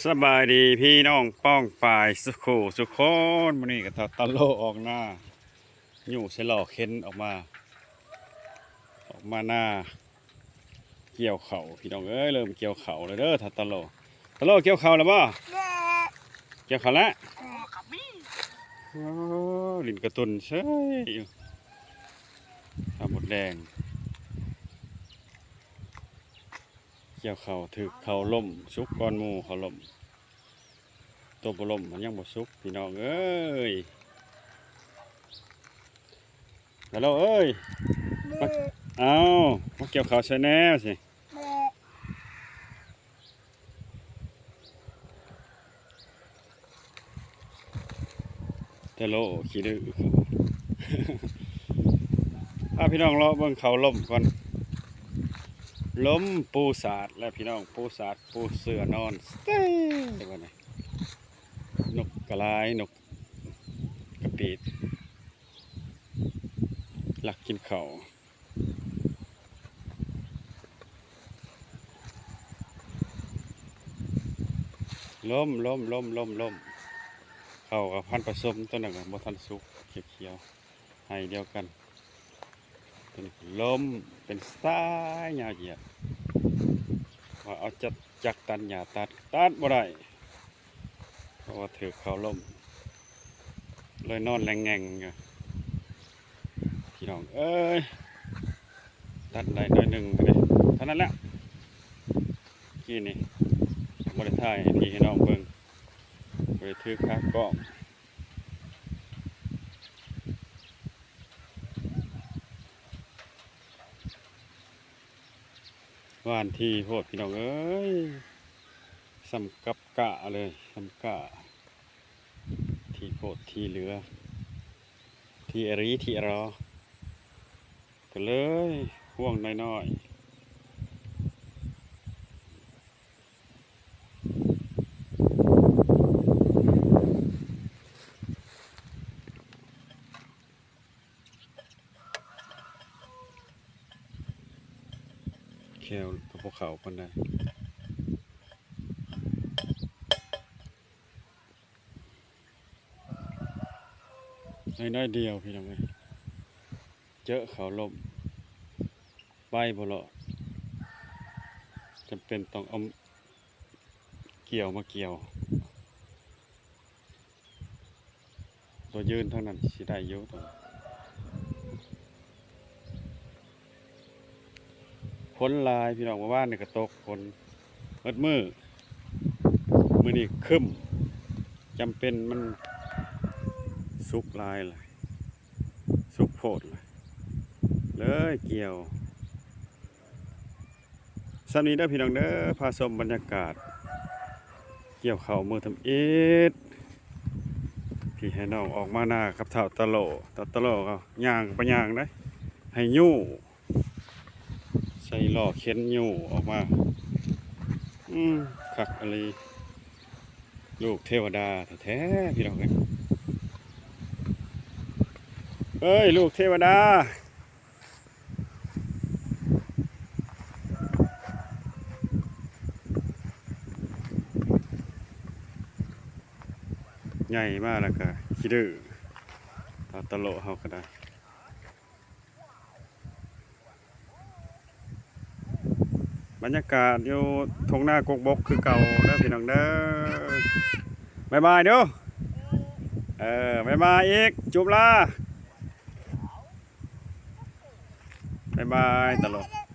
ສະບາຍດີພີ່ນ້ອງປ້ອງປາຍສຸຂູສຸຄົນ. ມື້ນີ້ກໍເທົ່າຕາໂລອອກນາ ຍູ້ໃສ່ລໍ້ເຂັນອອກມາ ອອກມານາກ່ຽວເຂົ້າພີ່ນ້ອງເອີຍ. ເລີ່ມກ່ຽວເຂົ້າແລ້ວເດີ ເຖົ້າຕາໂລ. ຕາໂລກ່ຽວເຂົ້າແລ້ວບໍ່? ກ່ຽວເຂົ້າແລ້ວ. ໂອ້ ຫຼິ້ນກາຕູນເສີຍຢູ່ ຂ້າມົດແດງ. ກ່ຽວເຂົ້າຖືກເຂົ້າລົ້ມ ສຸກກ່ອນໝູ່ເຂົ້າລົ້ມ. ໂຕບໍ່ລົ້ມມັນຍັງບໍ່ສຸກພີ່ນ້ອງເອີຍ. ຕາໂລເອີຍ ມາ ເອົ້າ ມາກ່ຽວເຂົ້າໃສ່ແດ່ຊິ. ຕາໂລຂີ້ດື້ ພາພີ່ນ້ອງເລາະເບິ່ງເຂົ້າລົ້ມກ່ອນ. ລົ້ມປູສາດແລ້ວພີ່ນ້ອງ ປູສາດປູເສື່ອນອນເຕັມບັດນີ້. ນົກກະຫຼາຍ ນົກກະປີດ ລັກກິນເຂົ້າ. ລົ້ມ ລົ້ມ ລົ້ມ ລົ້ມ ລົ້ມ. ເຂົ້າກໍພັນປະສົມ ຕົວນັ້ນກໍບໍ່ທັນສຸກ ຂຽວໆ ໄຮ່ດຽວກັນ. ຕົວນີ້ລົ້ມເປັນສາຍຍາວຢຽດ ວ່າເອົາຈັກຕັດຫຍ້າຕັດ ຕັດບໍ່ໄດ້. ເພາະວ່າຖືກເຂົ້າລົ້ມ ເລີຍນອນແຫຼງແງ່ງຢູ່ ພີ່ນ້ອງເອີຍ. ຕັດໄດ້ໜ້ອຍໜຶ່ງເດ້ ເທົ່ານັ້ນແຫຼະ. ກີ້ນີ້ບໍ່ໄດ້ຖ່າຍໃຫ້ພີ່ໃຫ້ນ້ອງເບິ່ງ ບໍ່ໄດ້ຖືຂາກ້ອງ. ຫວ່ານຖີ່ໂພດພີ່ນ້ອງເອີຍ ສ່ຳກັບກ້າເລີຍ ສ່ຳກ້າ ຖີ່ໂພດຖີ່ເຫຼືອ ຖີ່ອີ່ຫຼີຖີ່ອີ່ຫຼໍ ກໍເລີຍຫ່ວງນ້ອຍໆ. ແຂ້ວກໍບໍ່ເຂົ້າປານໃດ ໄດ້ໜ້ອຍດຽວພີ່ນ້ອງເອີຍ. ເຈີເຂົ້າລົ້ມ ໄປບໍ່ລອດ ຈຳເປັນຕ້ອງເອົາກ່ຽວມາກ່ຽວ. ຕົວຢືນທາງນັ້ນຊິໄດ້ຢູ່ ຕົວນັ້ນ. ຝົນຫຼາຍພີ່ນ້ອງ ເມື່ອວານນີ້ກໍຕົກຝົນເບິດມື້ ມື້ນີ້ຄຶ້ມ ຈຳເປັນມັນສຸກຫຼາຍລະ ສຸກໂພດລະ ເລີຍກ່ຽວ. ສ່ຳນີ້ເດີພີ່ນ້ອງເດີ ພາຊົມບັນຍາກາດກ່ຽວເຂົ້າມື້ທຳອິດ ພີ່ໃຫ້ນ້ອງອອກມານາກັບທ້າວຕາໂຫຼ. ທ້າວຕາໂຫຼກໍຍ່າງກໍບໍ່ຍ່າງເດ້ ໃຫ້ຍູ້ ໃສ່ລໍ້ເຂັນຍູ້ອອກມາ. ອືມ ຄັກອີ່ຫຼີ ລູກເທວະດາແທ້ໆ ພີ່ນ້ອງເອີຍ. ເອີຍ ລູກເທວະດາ ໃຫຍ່ມາແລ້ວກໍຂີ້ດື້ ຕາຕະໂຫຼເຮົາກໍໄດ້. ບັນຍາກາດຢູ່ທົ່ງນາກົກບົກຄືເກົ່າເດີພີ່ນ້ອງເດີ. ບາຍບາຍເດີ. ເອີ ບາຍບາຍອີກ ຈູບລາ. ບາຍບາຍຕະໂຫຼ.